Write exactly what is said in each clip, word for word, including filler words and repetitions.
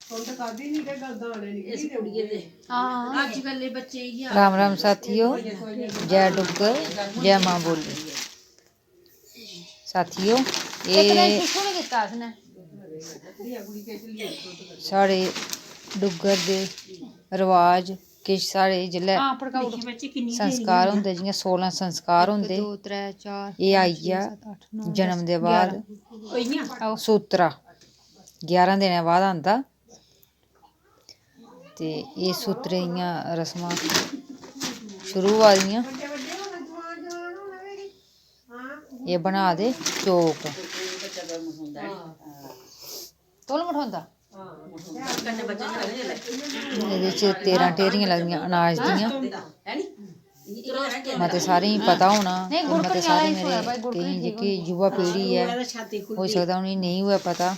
हां। राम राम साथियो, जय डुग्गर, जय मां बोली। साथियो, इक दिन एह् शुरू निं कीता असें। साढ़े डुग्गर दे रवाज, किश साढ़े जेल्लै हां, भड़काऊ ओड़ो। संस्कार होंदे, जि'यां सोलां संस्कार होंदे, इक, दो, त्रै, चार, एह् आई पंज, छे, गेआ सत्त, अट्ठ, नौ, जन्म दे बाद ग्यारह। सूत्तरा ग्यारह दिनें बाद आंदा। ते एह् सूत्तरे दियां रस्मां शुरू होआ दियां। एह् बना दे चौक। तौल मठोंदा। एह्दे च तेरां ढेरियां लगदियां अनाज दियां। मते सारें गी पता होना, नेईं, ते गुड़कने मते सारे आह्ला ही मेरे सुना, भाई, गुड़कने केईं ठीक जेह्की होंदी। युवा पीढ़ी ऐ, होई सकदा उ'नेंगी नेईं होऐ पता।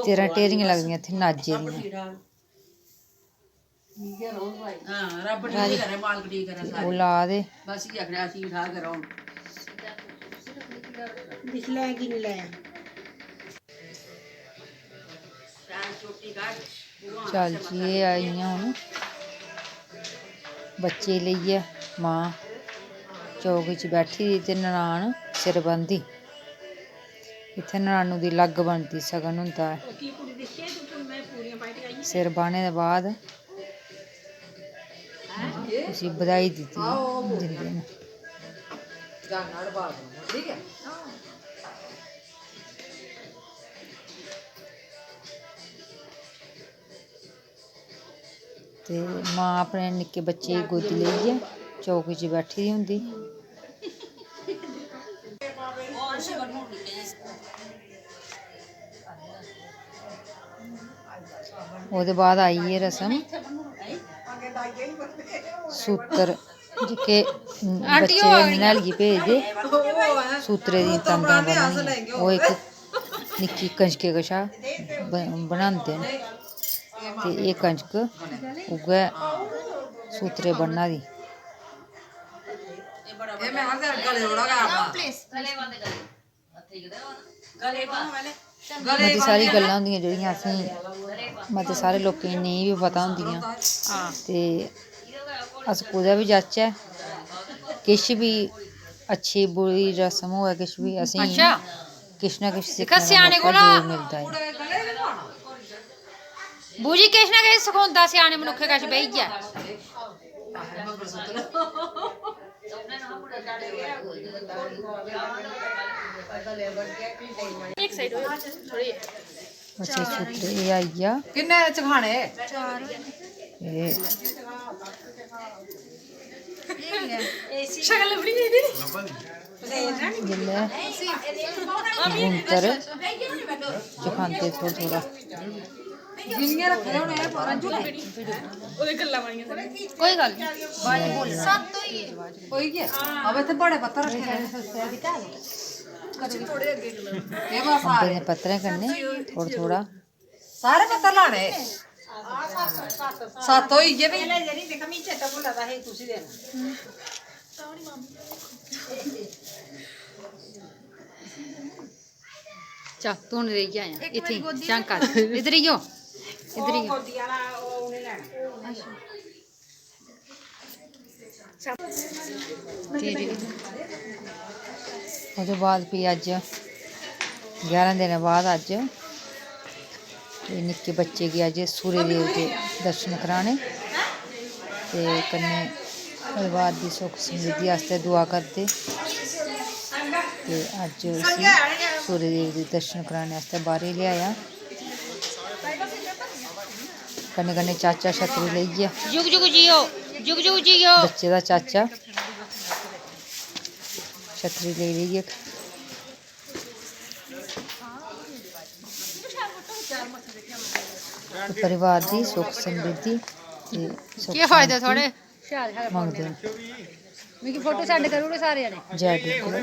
तेरां ढेरियां लगदियां इत्थै नाज्जे दियां। हां, रब्ब ठीक करै, मालक ठीक करै ते सारे। ओह् ला दे। बस इ'यै आखना, ठीक ठाक गै रौह्न। दिक्खी लै, गिनी लै। शैल चोटी कड्ढ। चल जी, एह् आइयां हून बच्चे लेइयै मां चौक च बैठी दी ते ननान सिर ब'नदी। इत्थै ननानू दी लग्ग बनदी, सगन होंदा ऐ। सिर बाह्ने दे बाद उसी बधाई दित्ती जंदी न। ते मां अपने निक्के बच्चे गी गोदी लेइयै चौकी च बैठी दी होंदी। ओह्दे बाद आई एह् रस्म सूत्तर, जेह्के बच्चे ननिहालियै भेजदे, सूत्तरे दी तंदां ब'न्नियै, ओह् इक निक्की कंजके कशा ब-, बनांदे न। ते एह् कंजक उ'ऐ सूत्तरे ब'न्ना दी। मती सारी गल्लां होंदियां जेह्ड़ियां असेंगी मते सारे लोकें गी नेईं बी पता होंदियां। ते अस कुतै बी जाचै, किश बी अच्छी बुरी रस्म होऐ, किश बी, असेंगी किश ना किश सिक्खने दा मौका जरूर मिलदा ऐ। बूजी किश ना किश सखोंदा स्याने मनुक्खै कश बेहियै। इक side होई थोड़ी। अच्छा, सूत्तरे एह् आई गेआ। किन्ने च खाने? एह् शक्ल लब्भनी चाहिदी। जेल्लै गुंतर चखांदे थोह्ड़ा थोह्ड़ा। जिन्नियां रक्खे दे होने, ओह्दे गल्लां बनियां सारियां। कोई गल्ल निं, बाद च बोल। सत्त होई गे। होई गे? अब इत्थै बड़े पत्तर रक्खे दे न। एह् बस आ अम्बें दे पत्तरें कन्नै थोह्ड़ा थोह्ड़ा। सारे पत्तर लाने। सत्त होई गे भी। चल, तू निं रेही आया। इत्थै झांका दे। इद्धर ही हो। इद्धर ही हो। ओह्दे बाद फ्ही अज्ज ग्यारह दिनें बाद अज्ज एह् निक्के बच्चे गी अज्ज सूर्य देव दे दर्शन कराने ते कन्नै परिवार दी सुख समृद्धि आस्तै दुआ करदे। ते अज्ज उसी सूर्य देव दे दर्शन कराने आस्तै बाह्रै लेआया। कन्नै कन्नै चाचा छतरी लेइयै जुग जुग जियो, जुग जुग जियो। बच्चे दा चाचा छतरी लेई लेइयै परिवार दी सुख समृद्धि ते सुख केह् फायदा शांति थुआढ़े? मंगदे न। मिगी फोटो send करी ओड़ो सारे जने। जय डुग्गर।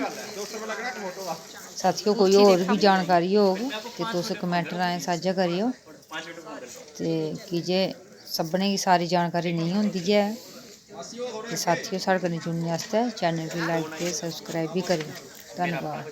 साथियो, कोई होर बी जानकारी होग ते तुस comment राहें सांझा करेओ। ते की जे सभनें गी सारी जानकारी नेईं होंदी ऐ। ते साथियो, साढ़े कन्नै जुड़ने आस्तै channel गी like ते subscribe बी करेओ। धन्नबाद।